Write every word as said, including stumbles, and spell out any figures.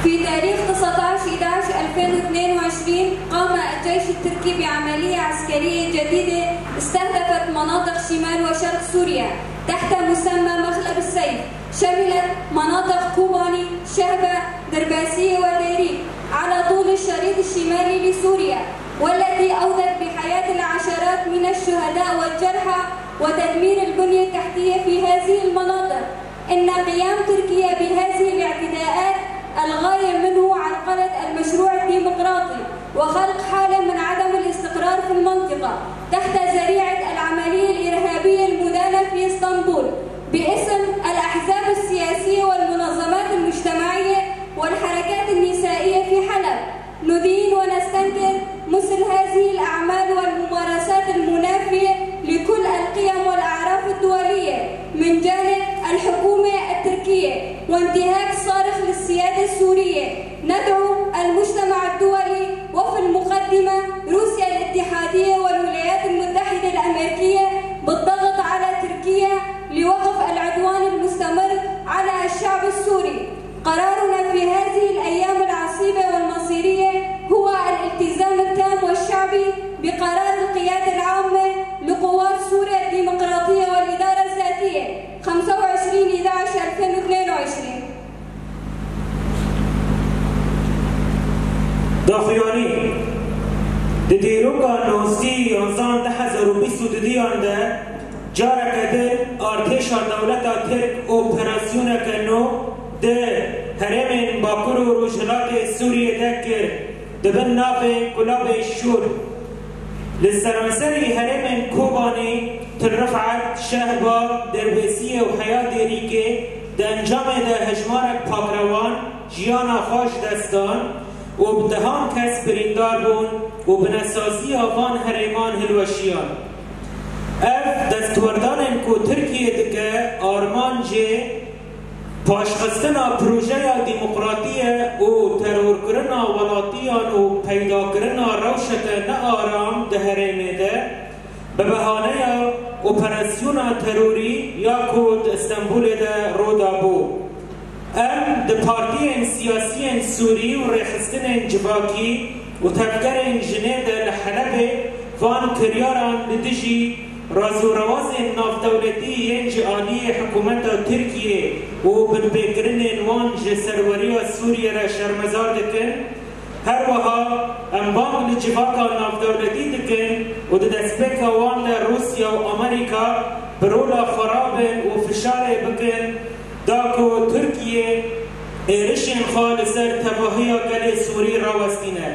في تاريخ تسعتاش إحداش ألفين واثنين وعشرين، قام الجيش التركي بعملية عسكرية جديدة استهدفت مناطق شمال وشرق سوريا تحت مسمى مغلب السيف. شملت مناطق كوباني، شهبة، درباسية وديريك على طول الشريط الشمالي لسوريا، والتي أودت بحياة العشرات من الشهداء والجرحى وتدمير البنية التحتية في هذه المناطق. إن قيام تركيا بهذه الاعتداءات الغاية منه عرقلة المشروع الديمقراطي وخلق حالة من عدم الاستقرار في المنطقة تحت ذريعة العملية الإرهابية المدانة في اسطنبول باسم الأحزاب السياسية والمنظمات المجتمعية والحركات النسائية في حلب. ندين ونستنكر مثل هذه الأعمال والممارسات المنافية لكل القيم والأعراف الدولية من جانب الحكومة التركية، وانتهاك صارخ للسيادة السورية. ندعو المجتمع الدولي وفي المقدمة روسيا الاتحادية والولايات المتحدة الأمريكية بالضغط على تركيا لوقف العدوان المستمر على الشعب السوري. قرارنا في هذه الأيام العصيبة والمصيرية هو الالتزام التام والشعبي بقرار القيادة العامة لقوات سوريا الديمقراطية والإدارة الذاتية، خمسة وعشرين إحداش ألفين واثنين وعشرين. Daxuyanî, di dîroka nozdî yanzan du hezar û bîst û duduyan de careke din artêşa dewleta Tirk operasyoneke nû di herêmên Bakur û Rojhilatê Sûriyê de kir, di bin navê Kulabê Şûr. Li seranserî herêmên Kobanê, Til Rifat, Şehba, Derbêsiyê û Heya Dêrîkê di encamê de hejmarek pakrewan jiyana xwe ji dest dan û bi dehan kes birîndar bûn û binesaziya van herêman hilweşiyan. Ev destwerdanên ku Tirkiye dike armancê paşxistina projeya demokratî ye û terorkirina welatiyan û peydakirina rewşeke nearam di herêmê de bi behaneya operasyona terorî ya ku di Stenbolê de rû dabû. Em di partiyên siyasiyên Sûrî û rêxistinên civakî û tevgerên jinê de li Helebê van kiryaran li dijî razûrewazên navdewletî yên ji aliyê hikûmeta Tirkiyê û binpêkirinên wan ji serweriya Sûriyê re şermezar dikin. Her wiha em bang li civaka navdewletî dikin û di destpêka wan de Rûsya û Amerîka bi rola xwe rabin û fişarê bikin da ku Tirkiye êrişên xwe li ser tevahiya gelê Sûrî rawestîne.